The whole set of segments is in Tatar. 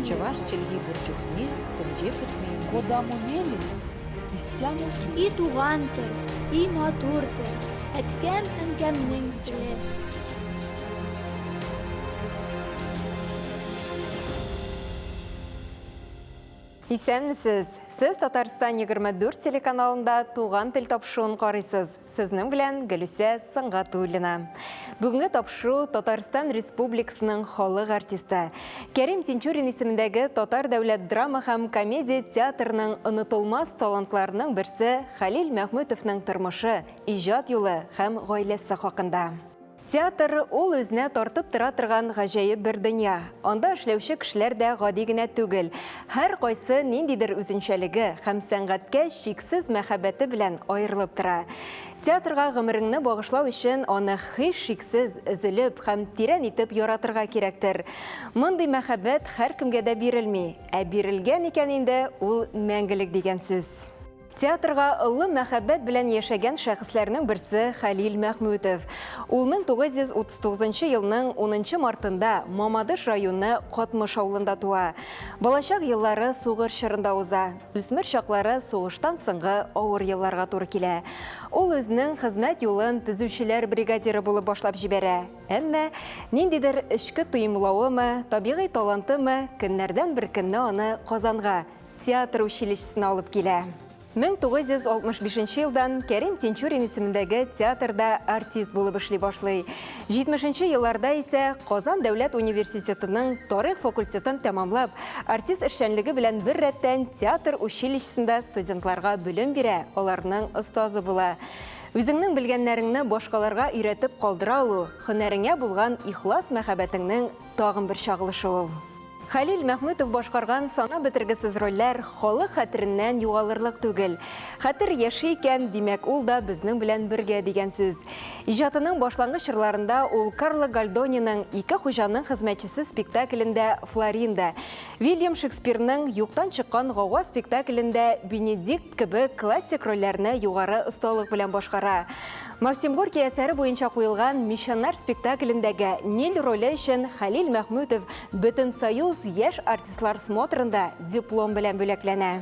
Чӑваш чӗлхи пур чухне тӗнче пӗтмен. Кодамо мелесь, истямо И туган тел, и матур тел, әткәм-әнкәмнең теле. Исәнмесез! Сез Татарстан 24 телеканалында Туган тел тапшыруын карыйсыз. Сезнең белән Гөлүсә Сөнгатуллина. Бүгенге тапшыру Татарстан Республикасының халык артисты, Кәрим Тинчурин исемендәге Татар дәүләт драма һәм комедия театрының онытылмас талантларының берсе Хәлил Мәхмүтовның тормышы, иҗат юлы һәм гаиләсе хакында. Театр, ул үзенә тартып тора торган гаҗәеп бер дөнья. Анда эшләүче кешеләр дә гади генә түгел. Һәркайсы ниндидер үзенчәлеге һәм сәнгатькә чиксез мәхәббәте белән аерылып тора. Театрга гомереңне багышлау өчен аны һичшиксез, өзелеп һәм тирән итеп яратырга кирәктер. Мондый мәхәббәт һәркемгә дә бирелми. Ә бирелгән икән инде, ул мәңгелек дигән сүз. Театрга олы мәхәббәт белән яшәгән шәхесләрнең берсе Хәлил Мәхмүтов. Ул 1939 елның 10 мартында Мамадыш районы Катмыш авылында туа. Балачак еллары сугыш чорында уза. Үсмер чаклары сугыштан соңгы авыр елларга туры килә. Ул үзенең хезмәт юлын төзүчеләр бригадиры булып башлап җибәрә. Әмма ниндидер эчке тоемлавымы, табигый талантымы көннәрдән бер көнне аны Казанга, театр училищесына алып килә. 1965 елдан Кәрим Тинчурин исемендәге театрда артист булып эшли башлый. 70 нче елларда исә Казан дәүләт университетының тарих факультетын тәмамлап, артист эшчәнлеге белән бер рәттән театр училищесында студентларга белем бирә, аларның остазы була. Үзеңнең белгәннәреңне башкаларга өйрәтеп калдыра алу, һөнәреңә булган ихлас мәхәббәтеңнең тагын бер чагылышы ул. Хәлил Мәхмүтов башкарган санап бетергесез рольләр халык хәтереннән югалырлык түгел. Хәтер яши икән, димәк, ул да безнең белән бергә дигән сүз. Иҗатының башлангыч чорларында ул Карло Гальдониның Ике хуҗаның хезмәтчесе спектаклендә Флоринда, Вильям Шекспирның Юктан чыккан гауга спектаклендә Бенедикт кебек классик рольләрне югары осталык белән башкара. Максим Горький әсәре буенча куелган Мещаннар спектаклендәге Нил роле өчен Хәлил Мәхмүтов Бөтенсоюз яшь артистлар смотрында диплом белән бүләкләнә.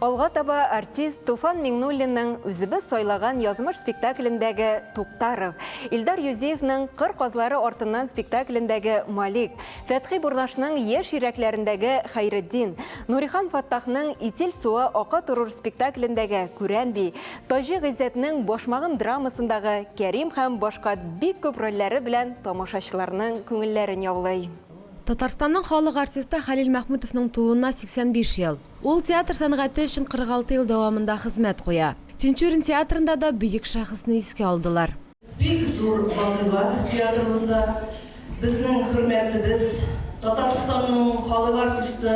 Алга таба артист Туфан Миңнуллинның Үзебез сайлаган язмыш спектаклендәге Туктаров, Илдар Юзеевның Кыр казлары артыннан спектаклендәге Малик, Фәтхи Бурнашның Яшь йөрәкләрендәге Хәйретдин, Нурихан Фаттахның Итил суы ака торур спектаклендәге Күрән би, Таҗи Гыйззәтнең Башмагым драмасындагы Кәрим һәм башка бик күп рольләре белән тамашачыларның күңелләрен яулый. Татарстанның халык артисты Хәлил Мәхмүтовның тууына 85 ел. Ул театр сәнгате өчен 46 ел дәвамында хезмәт куя. Тинчурин театрында да бөек шәхесне искә алдылар. Бик зур вакыйга театрыбызда. Безнең хөрмәтлебез, Татарстанның халык артисты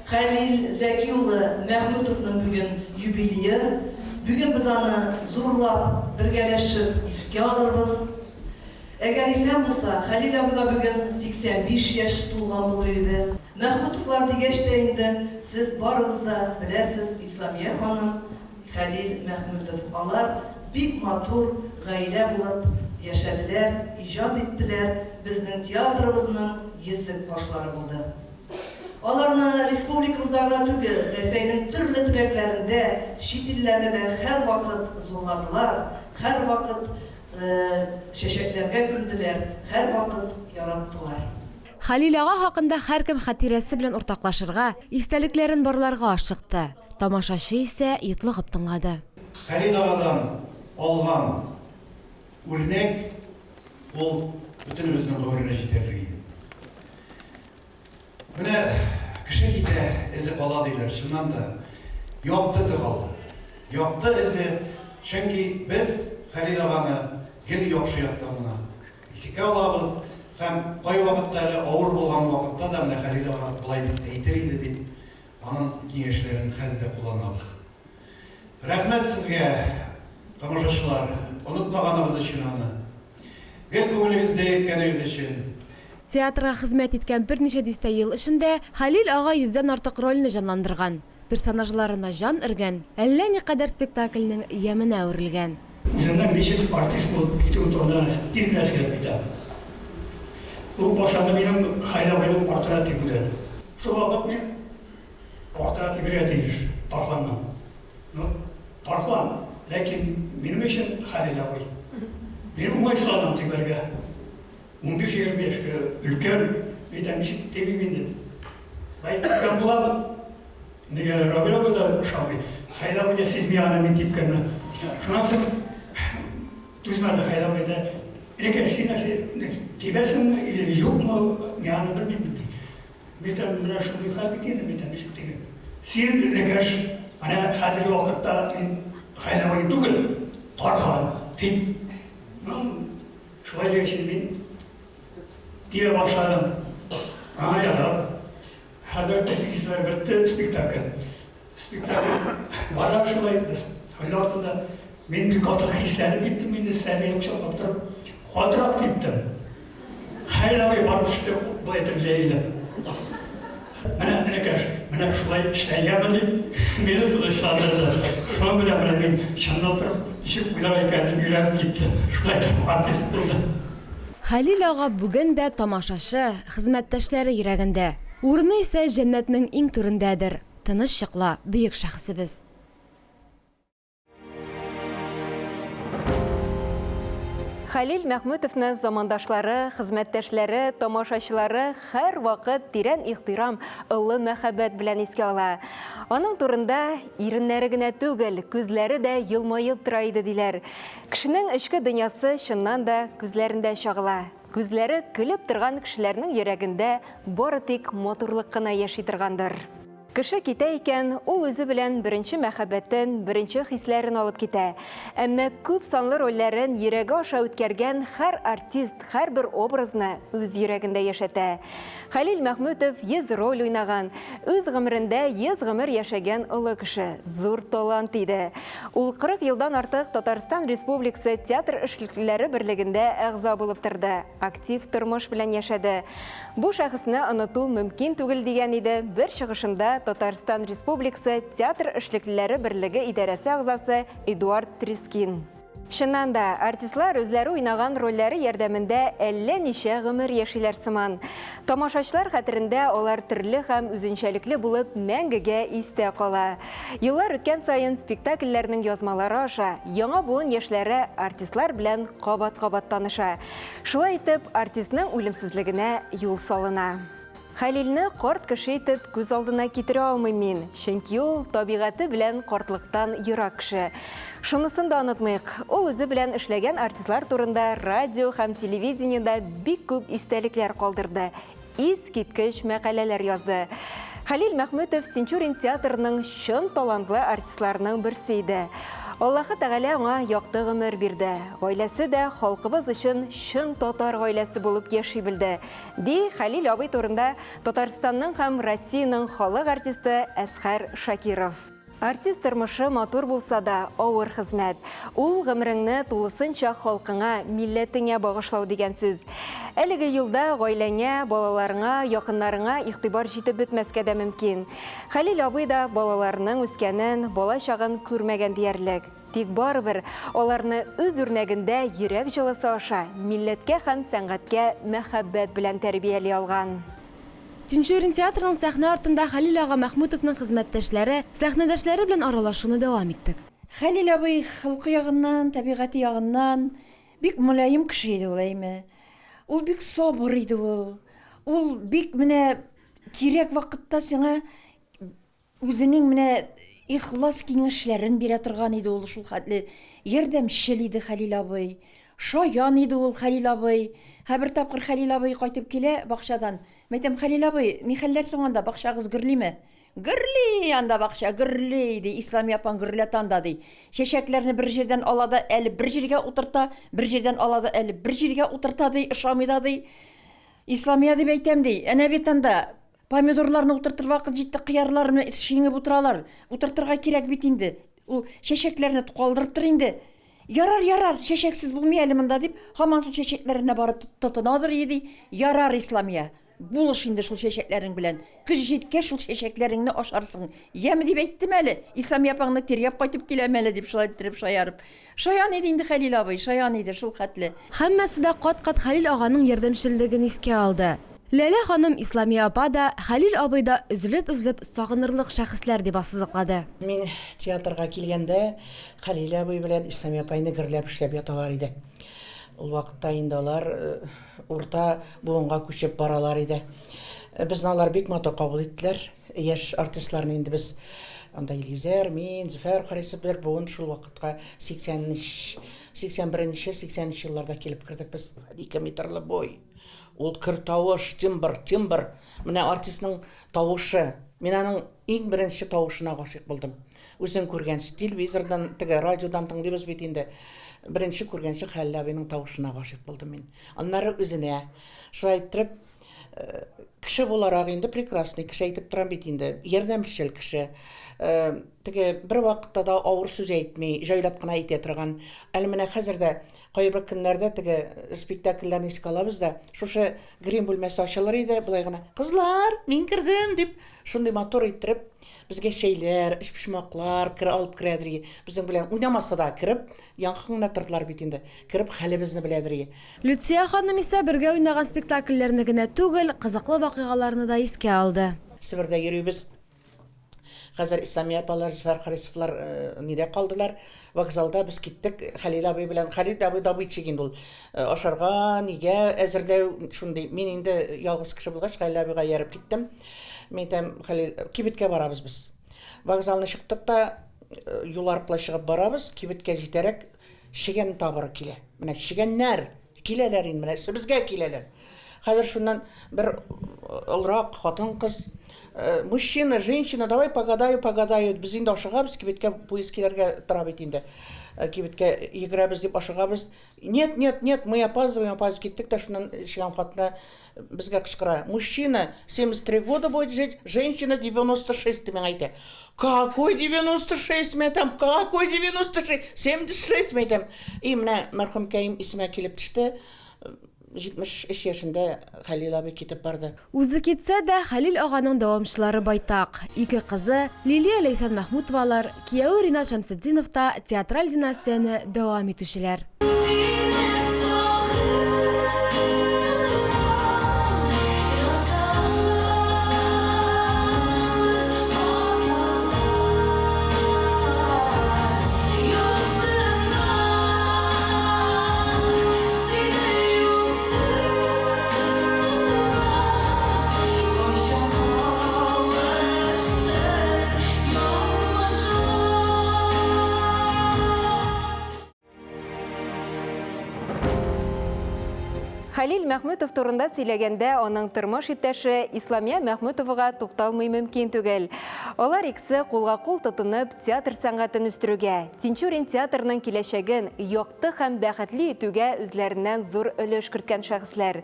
Хәлил Зәки улы Мәхмүтовның бүген юбилее. Бүген без аны зурлап, бергәләшеп искә алырбыз. Әгәр исән булса, Хәлил абыйга бүген 85 яшь тулган булыр иде. Мәхмүтовлар дигәч тә инде, сез барыгыз да беләсез, Исламия ханым, Хәлил Мәхмүтов. Алар бик матур гаилә булып яшәделәр, иҗат иттеләр, безнең театрыбызның йөзек кашлары булды. Аларны республикабызда гына түгел, Рәсәйнең төрле төбәкләрендә, чит илләрдә дә һәрвакыт зурладылар, һәрвакыт чәчәкләргә күмделәр, һәрвакыт яраттылар. Хәлил ага хакында һәркем хатирәсе белән уртаклашырга, истәлекләрен барларга ашыкты. Тамашачы исә йотлыгып тыңлады. Хәлил агадан алган үрнәк ул бөтенебезнең гомеренә җитәрлек иде. Менә кеше китә, эзе кала диләр. Чыннан да, якты эзе калды. Якты эзе, чөнки без Хәлил аганы гел яхшы яктан гына Искә алабыз һәм кайвакытта әле авыр булган вакытта да менә Хәлил ага болай дип әйтер иде дип, аның киңәшләрен хәзер дә кулланабыз. Рәхмәт сезгә, тамашачылар, онытмаганыгыз өчен аны. Гел күңелегездә йөрткәнегез өчен. Театрга хезмәт иткән берничә дистә ел эчендә Хәлил ага йөздән артык рольне җанландырган. Персонажларына җан өргән, әллә никадәр Ул башланды минем Хәлил абыйның артына тибүдән. Шул вакыт мин артына тибергә тиеш Тарханның. Ну, Тархан, ләкин минем өчен Хәлил абый. Мин уңайсызланам тибәргә. 15-20 яшькә өлкән, әйтәм, ничек тибим инде. Бәй, типкән буламы? Нигә Равил абый да ошамый. Хәлил абый да сизми аны мин типкәнне. Шуннан соң түзмәде Хәлил абый да. Ләкин син нәрсә тибәсеңме или юкмы, мин аны белмим бит. Мин әйтәм, менә шундый хәл бит инде, мин әйтәм, ничек тибим. Син, энекәш, менә хәзерге вакытта мин Хәлил абый түгел, Тархан, дип. Ну, шулай дигәч, мин тибә башладым. Аңа ярап. Хәзер репетицияләр бетте, спектакль. Спектакль бара шулай, без хәл артында. Мин бик каты хисләнеп киттем инде, Сәмине кочаклап торып, катырак типтем. Хәл абый барып төште, болай итеп җәелеп. Менә, энекәш, менә шулай эшләнгәнме дип, мине тынычландырды. Шуның белән менә мин чынлап торып, ничек уйнар икәнен өйрәнеп киттем. Шулай итеп артист булдым. Хәлил ага бүген дә тамашачы, хезмәттәшләре йөрәгендә. Урыны исә җәннәтнең иң түрендәдер. Тыныч йокла, бөек шәхесебез. Хәлил Мәхмүтовны замандашлары, хезмәттәшләре, тамашачылары һәрвакыт тирән ихтирам, олы мәхәббәт белән искә ала. Аның турында иреннәре генә түгел, күзләре дә елмаеп тора иде диләр. Кешенең эчке дөньясы чыннан да күзләрендә чагыла. Күзләре көлеп торган кешеләрнең йөрәгендә бары тик матурлык кына яши торгандыр. Кеше китә икән, ул үзе белән беренче мәхәббәтен, беренче хисләрен алып китә. Әмма күп санлы рольләрен йөрәге аша үткәргән һәр артист һәрбер образны үз йөрәгендә яшәтә. Хәлил Мәхмүтов 100 роль уйнаган, үз гомерендә 100 гомер яшәгән олы кеше, зур талант иде. Ул 40 елдан артык Татарстан Республикасы театр эшлеклеләре берлегендә әгъза булып торды, актив тормыш белән яшәде. Бу шәхесне оныту мөмкин түгел дигән иде бер чыгышында Татарстан Республикасы театр эшлеклеләре берлеге идарәсе әгъзасы Эдуард Трескин. Чыннан да, артистлар үзләре уйнаган рольләре ярдәмендә әллә ничә гомер яшиләр сыман. Тамашачылар хәтерендә алар төрле һәм үзенчәлекле булып мәңгегә истә кала. Еллар үткән саен спектакльләрнең язмалары аша яңа буын яшьләре артистлар белән кабат-кабат таныша. Шулай итеп, артистның үлемсезлегенә юл салына. Хәлилне карт кеше итеп күз алдына китерә алмыйм мин, чөнки ул табигате белән картлыктан ерак кеше. Шунысын да онытмыйк, ул үзе белән эшләгән артистлар турында радио һәм телевидениедә бик күп истәлекләр калдырды, искиткеч мәкаләләр язды. Хәлил Мәхмүтов Тинчурин театрының чын талантлы артистларының берсе иде. Аллаһы Тәгалә аңа якты гомер бирде. Гаиләсе дә халкыбыз өчен чын татар гаиләсе булып яши белде. Ди Хәлил абый турында Татарстанның һәм Россиянең халык артисты Әсхәр Шакиров. Артист тормышы матур булса да, авыр хезмәт. Ул гомереңне тулысынча халкыңа, милләтеңә багышлау дигән сүз. Әлеге юлда гаиләңә, балаларыңа, якыннарыңа игътибар җитеп бетмәскә дә мөмкин. Хәлил абый да балаларының үскәнен, бала чагын күрмәгән диярлек. Тик барыбер аларны үз үрнәгендә йөрәк җылысы аша милләткә һәм сәнгатькә мәхәббәт белән тәрбияли алган. Тинчурин театрының сәхнә артында Хәлил ага Мәхмүтовның хезмәттәшләре, сәхнәдәшләре белән аралашуны дәвам иттек. Хәлил абый холкы ягыннан, табигате ягыннан бик мөлаем кеше иде ул, әйме. Ул бик сабыр иде ул. Ул бик менә кирәк вакытта сиңа Үзенең менә ихлас киңәшләрен бирә торган иде ул шул хәтле ярдәмчел иде Хәлил абый. Шаян иде ул Хәлил абый. Һә бер тапкыр Хәлил абый кайтып килә бакчадан. Мәйтәм, Хәлил абый, ни хәлләр соң анда, бакчагыз гөрлиме? Гөрли анда бакча, гөрли, ди, Исламия апаң гөрләтә анда, ди. Чәчәкләрне бер җирдән ала да әле бер җиргә утырта, бер җирдән ала да әле бер җиргә утырта, ди, ошамый да, ди. Исламия дип әйтәм, ди, әнә бит анда Помидорларны утыртыр вакыт җитте, кыярлар менә шиңеп утыралар. Утыртырга кирәк бит инде. Ул чәчәкләрне калдырып тор инде. Ярар, ярар, чәчәксез булмый әле монда дип, һаман шул чәчәкләренә барып тотынадыр иде. Ярар, Исламия. Булыш инде шул чәчәкләрең белән. Көз җиткәч, шул чәчәкләреңне ашарсың. Яме дип әйттем әле, Исламия апаңны тиргәп кайтып киләм әле, дип шулай иттереп шаярып. Шаян иде инде Хәлил абый, шаян иде шул хәтле. Һәммәсе дә кат-кат Хәлил аганың ярдәмчеллеген искә алды. Ләлә ханым, Исламия апа да, Хәлил абый да өзелеп-өзелеп сагынырлык шәхесләр, дип ассызыклады. Мин театрга килгәндә, Хәлил абый белән Исламия апайны гөрләп эшләп яталар иде. Ул вакытта инде алар урта буынга күчеп баралар иде. Безне алар бик матур кабул иттеләр. Яшь артистларны инде без анда Илгизәр, мин, Зөфәр Харисов бер буын шул вакытка 83, 81 нче, 80 нче елларда килеп кердек без. 2 метрлы бой. Ул көр тавыш, тембр, тембр. Менә артистның тавышы. Мин аның иң беренче тавышына гашыйк булдым. Үзен күргәнче, телевизордан, теге радиодан тыңлыйбыз бит инде. Беренче күргәнче Хәлил абыйның тавышына гашыйк булдым мин. Аннары үзенә. Шулай иттереп, э, кеше буларак инде прекрасный кеше әйтеп торам бит инде. Ярдәмчел кеше. Э, теге бер вакытта да авыр сүз әйтми, җайлап кына әйтә торган. Әле менә хәзер дә кайбер көннәрдә теге спектакльләрне искә алабыз да, шушы грим бүлмәсе ачылыр иде, болай гына, кызлар, мин кердем дип, шундый матур иттереп, безгә чәйләр, өчпочмаклар керә алып керәдер ие. Безнең белән уйнамаса да кереп, якын гына тордылар бит инде. Кереп хәлебезне беләдер ие. Люция ханым исә бергә уйнаган спектакльләрне генә түгел, кызыклы вакыйгаларны да искә алды. Себердә йөрибез. Хәзер Исламия апалар, Зөфәр Харисовлар нидә калдылар. Вокзалда без киттек Хәлил абый белән. Хәлил абый добытчик инде ул. Ашарга, нигә әзерләү шундый. Мин инде ялгыз кеше булгач, Хәлил абыйга ияреп киттем. Мин әйтәм, Хәлил, кибеткә барабыз без. Вокзалны чыктык та, юл аркылы чыгып барабыз, кибеткә җитәрәк чегән таборы килә. Менә чегәннәр Киләләр инде менә, безгә киләләр. Хәзер шуннан бер олырак хатын-кыз, э, мужчина, женщина, давай погадаю, погадаю. Без инде ашыгабыз, кибеткә поезд килергә тора бит инде. Э, кибеткә йөгерәбез дип ашыгабыз. Нет, нет, нет, мы опаздываем, опаздываем. Киттек тә шуннан чыгам хатына безгә кычкыра. Мужчина 73 года будет жить, женщина 96 дип миңа әйтә. Какой 96, мен әйтәм, какой 96, 76, мен әйтәм. И менә мәрхүмкәем исемә килеп төште. 73 яшендә Хәлил абый китеп барды. Үзе китсә дә, Хәлил аганың дәвамчылары байтак. Ике кызы, Лилия Ләйсән Мәхмүтовалар, кияве Ринат Шәмсетдинов та театраль династияне дәвам итүчеләр. Хәлил Мәхмүтов турында сөйләгәндә аның тормыш иптәше Исламия Мәхмүтовага тукталмый мөмкин түгел. Алар икесе кулга-кул тотынып театр сәнгатен үстерүгә, Тинчурин театрының киләчәген якты һәм бәхетле итүгә үзләреннән зур өлеш керткән шәхесләр.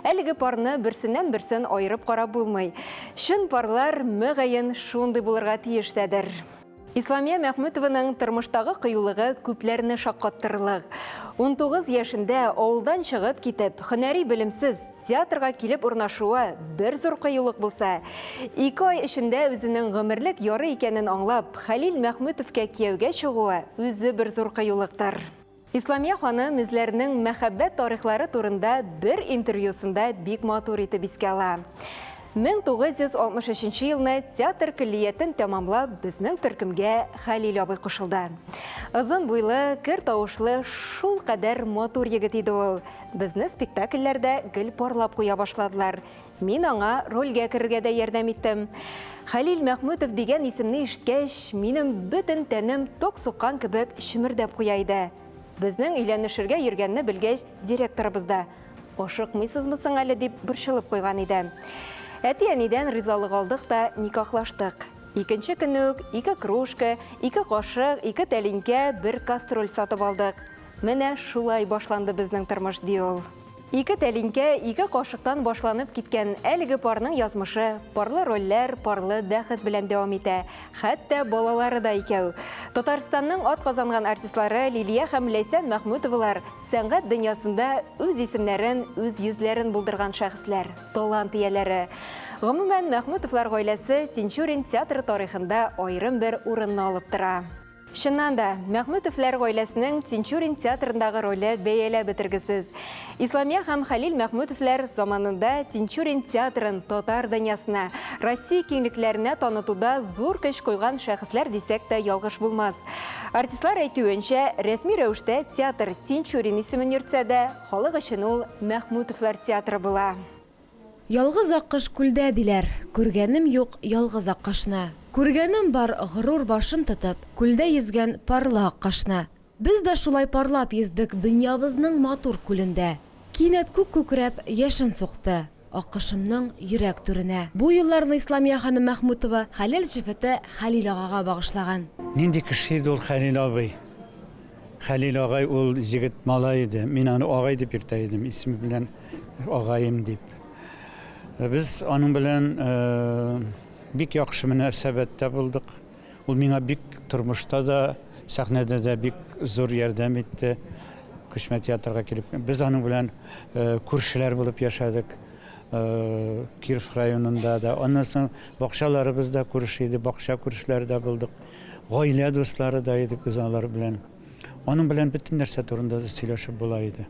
Әлеге парны берсеннән-берсен аерып карап булмый. Чын парлар, мөгаен, шундый булырга тиеш тәдер. Исламия Мәхмүтованың тормыштагы кыюлыгы күпләрне шаккаттырырлык. 19 яшендә авылдан чыгып китеп, һөнәри белемсез театрга килеп урнашуы бер зур кыюлык булса, ике ай эчендә үзенең гомерлек яры икәнен аңлап, Хәлил Мәхмүтовка кияүгә чыгуы үзе бер зур кыюлыктыр. Исламия ханым үзләренең мәхәббәт тарихлары турында бер интервьюсында бик матур итеп искә ала. 1963 елны театр көллиятен тәмамлап, безнең төркемгә Хәлил абый кушылды. Озын буйлы, кер тавышлы, шул кадәр матур егет иде ул. Безне спектакльләрдә гел парлап куя башладылар. Мин аңа рольгә керергә дә ярдәм иттем. Хәлил Мәхмүтов дигән исемне ишеткәч, минем бөтен тәнем ток суккан кебек чемердәп куя иде. Безнең өйләнешергә йөргәнне белгәч, директорыбыз да, Ашыкмыйсызмы соң әле, дип борчылып куйган иде. Әти-әнидән ризалык алдык та никахлаштык. Икенче көнне үк ике кружка, ике кашык, ике тәлинкә, бер кастрюль сатып алдык. Менә шулай башланды безнең тормыш, ди ул. Ике тәлинкә, ике кашыктан башланып киткән әлеге парның язмышы парлы рольләр, парлы бәхет белән дәвам итә. Хәтта балалары да икәү. Татарстанның атказанган артистлары Лилия һәм Ләйсән Мәхмүтовалар сәнгать дөньясында үз исемнәрен, үз йөзләрен булдырган шәхесләр, талант ияләре. Гомумән, Мәхмүтовлар гаиләсе Тинчурин театры тарихында аерым бер урынны алып тора. Чыннан да, Мәхмүтовлар гаиләсенең Тинчурин театрындагы роле бәяләп бетергесез. Исламия һәм Хәлил Мәхмүтовлар заманында Тинчурин театрын татар дөньясына, Россия киңлекләренә танытуда зур көч куйган шәхесләр дисәк тә ялгыш булмас. Артистлар әйтүенчә, рәсми рәвештә театр Тинчурин исемен йөртсә дә, халык өчен ул Мәхмүтовлар театры була. Ялгыз аккош күлдә, диләр. Күргәнем юк ялгыз аккошны. Күргәнем бар, горур башын тотып, күлдә йөзгән парлы аккошны. Без дә шулай парлап йөздек дөньябызның матур күлендә. Кинәт күк күкрәп, яшен сукты. Аккошымның йөрәк түренә. Бу юлларны Исламия ханым Мәхмүтова хәләл җефете Хәлил агага багышлаган. Нинди кеше иде ул Хәлил абый? Хәлил агай ул җегет малай иде. Мин аны агай дип йөртә идем, исеме белән агаем дип. Без аның белән бик яхшы мөнәсәбәттә булдык. Ул миңа бик тормышта да, сәхнәдә дә бик зур ярдәм итте. Күчмә театрга килеп, без аның белән күршеләр булып яшәдек. Киров районында да. Аннан соң бакчаларыбыз да күрше иде, бакча күршеләре дә булдык. Гаилә дуслары да идек без алар белән. Аның белән бөтен нәрсә турында да сөйләшеп була иде.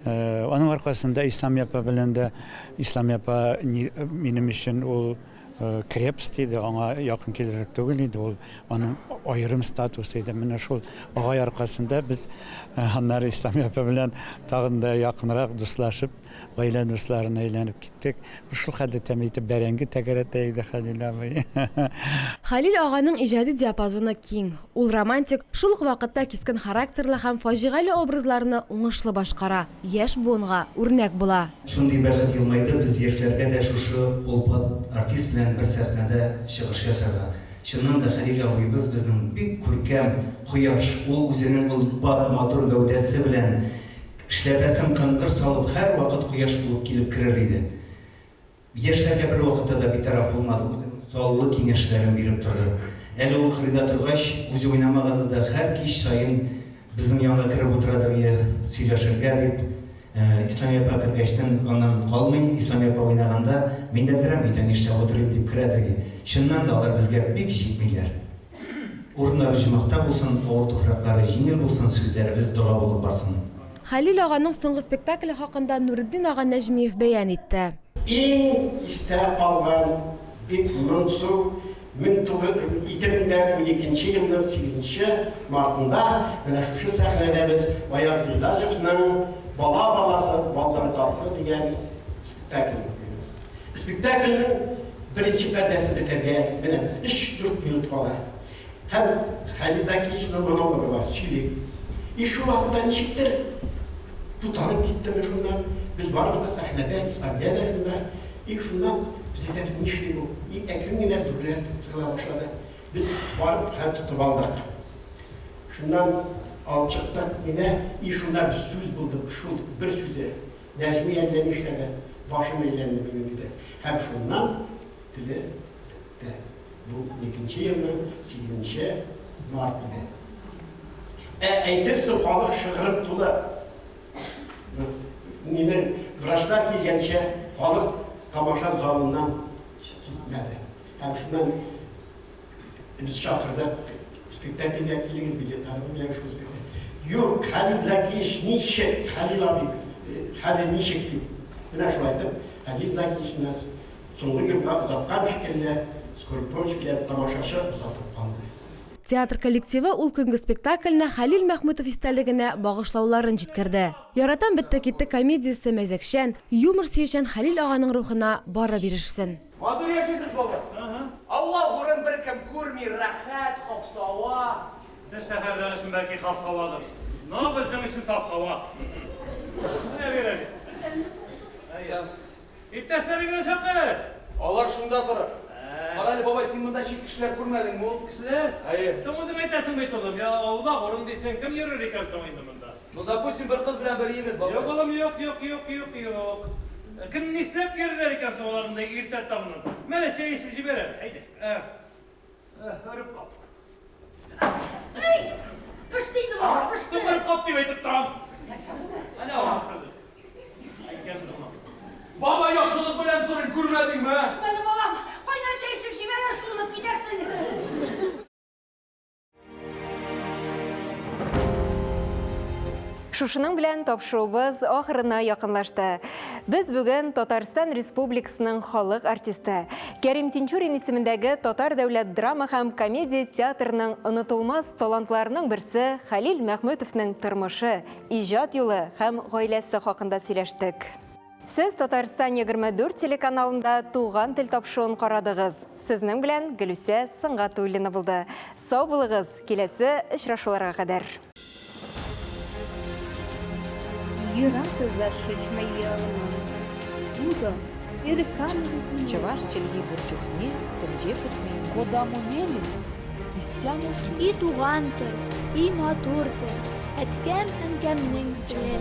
Аның аркасында Исламия апа белән дә, Исламия апа минем өчен ул крепость иде, аңа якын килерлек түгел иде, ул аның аерым статусы иде. Менә шул агай аркасында без аннары Исламия апа белән тагын да якынрак дуслашып, гаилә дусларына әйләнеп киттек. Шул хәтле тәмле итеп бәрәңге тәгәрәтә иде Хәлил абый. Хәлил аганың иҗади диапазоны киң. Ул романтик, шул ук вакытта кискен характерлы һәм фаҗигале образларны уңышлы башкара, яшь буынга үрнәк була. Шундый бәхет елмайды без яшьләргә дә шушы олпат артист белән бер сәхнәдә чыгыш ясарга. Чыннан да Хәлил абыебыз безнең бик күркәм кояш, ул үзенең олпат матур гәүдәсе белән Эшләпәсен кыңгыр салып, һәрвакыт кояш булып килеп керер иде. Яшьләргә бервакытта да битараф булмады, үзенең саллы киңәшләрен биреп торды. Әле ул кырыйда торгач, үзе уйнамаганда да һәр кич саен безнең янга кереп утырадыр ие, сөйләшергә дип. Исламия апа кергәчтен аннан калмый, Исламия апа уйнаганда, мин дә керәм, өйдә нишләп утырыйм дип керәдер ие. Чыннан да алар безгә бик җитмиләр. Урыннары җомахта булсын, авыр туфраклары җиңел булсын, сүзләребез дога булып барсын. Хәлил аганың соңгы спектакле хакында Нуретдин ага Нәҗмиев бәян итте. Иң истә калган бик моңсу 2012 нче елның сигезенче мартында менә шушы сәхнәдә без Гаяз Гыйлаҗевның Бала баласы балдан татлы дигән спектаклен куябыз. Спектакльнең беренче пәрдәсе бетәргә менә өч-дүрт минут кала. Һәм Хәлил Закиевичның монологы бар, сөйли. И шул вакытта ничектер буталып киттеме шуннан, без барыбыз да сәхнәдә, Исламия дә шунда. И шуннан без әйтәбез, нишли бу? И әкрен генә бөгелә, сыгыла башлады. Без барып хәл тотып алдык. Шуннан алып чыктык мине, и шунда без сүз булдык, шул бер сүзе. Нәҗми әллә нишләде, башым әйләнде минем, диде. Һәм шуннан теле бетте. Бу уникенче елның сигезенче март иде. Ә әйтерсең, халык шыгрым тулы. Минем врачлар килгәнче халык тамаша залыннан китмәде. Һәм шуннан Без чакырдык, спектакльгә килегез, билетларыгыз белән шул спектакль. Юк, Хәлил Закиевич ничек, Хәлил абый, хәле ничек дип. Менә шулай итеп, Хәлил Закиевичны соңгы юлга озаткан шикелле, скорый помощь белән тамашачы озатып калды. Театр коллективы ул көнге спектакльне Хәлил Мәхмүтов истәлегенә багышлауларын җиткерде. Яратам бетте китте комедиясе мәзәкчән, юмор сөючән Хәлил аганың рухына барып ирешсен. Матур яшисез, бабай. Аулак урын беркем күрми, рәхәт, хаф сава. Сез шәһәрләр өчен бәлки хаф савадыр. Но безнең өчен саф һава. Менә бирегез. Исәнмесез. Иптәшләреңне чакыр. Алар шунда торыр. Кара әле, бабай, син монда чит кешеләр күрмәдеңме ул? Кешеләр? Әйе. Соң үзең әйтәсең бит, улым, я аулак урын дисең, кем йөрер икән соң инде монда? Ну, допустим. Допустим, бер кыз белән бер егет, бабай. Юк, улым, юк, юк, юк, юк, юк. Кем нишләп йөриләр икән соң алар монда иртә таңнан? Менә чәй эчеп җибәр әле, әйдә. Өреп кап. Эй! Пеште инде баба, пеште. Өреп кап дип әйтеп торам. Нәрсә булды? Әнә ул. Әйткән генә. Бабай, яхшылык белән сорыйм, күрмәдеңме? Менә балам, кайнар чәй эчеп җибәр, суынып китәрсең. Шушының белән тапшыруыбыз ахырына якынлашты. Без бүген Татарстан Республикасының халык артисты Кәрим Тинчурин исемендәге Татар дәүләт драма һәм комедия театрының онытылмас талантларының берсе Хәлил Мәхмүтовның тормышы, иҗат юлы һәм гаиләсе хакында сөйләштек. Сез Татарстан 24 телеканалында Туган тел тапшыруын карадыгыз. Сезнең белән Гөлүсә Сөнгатуллина булды. Сау булыгыз, киләсе очрашуларга кадәр. Чӑваш чӗлхи пур чухне тӗнче пӗтмен. Кодамо мелесь, истямо И туган тел, и матур тел, әткәм-әнкәмнең теле.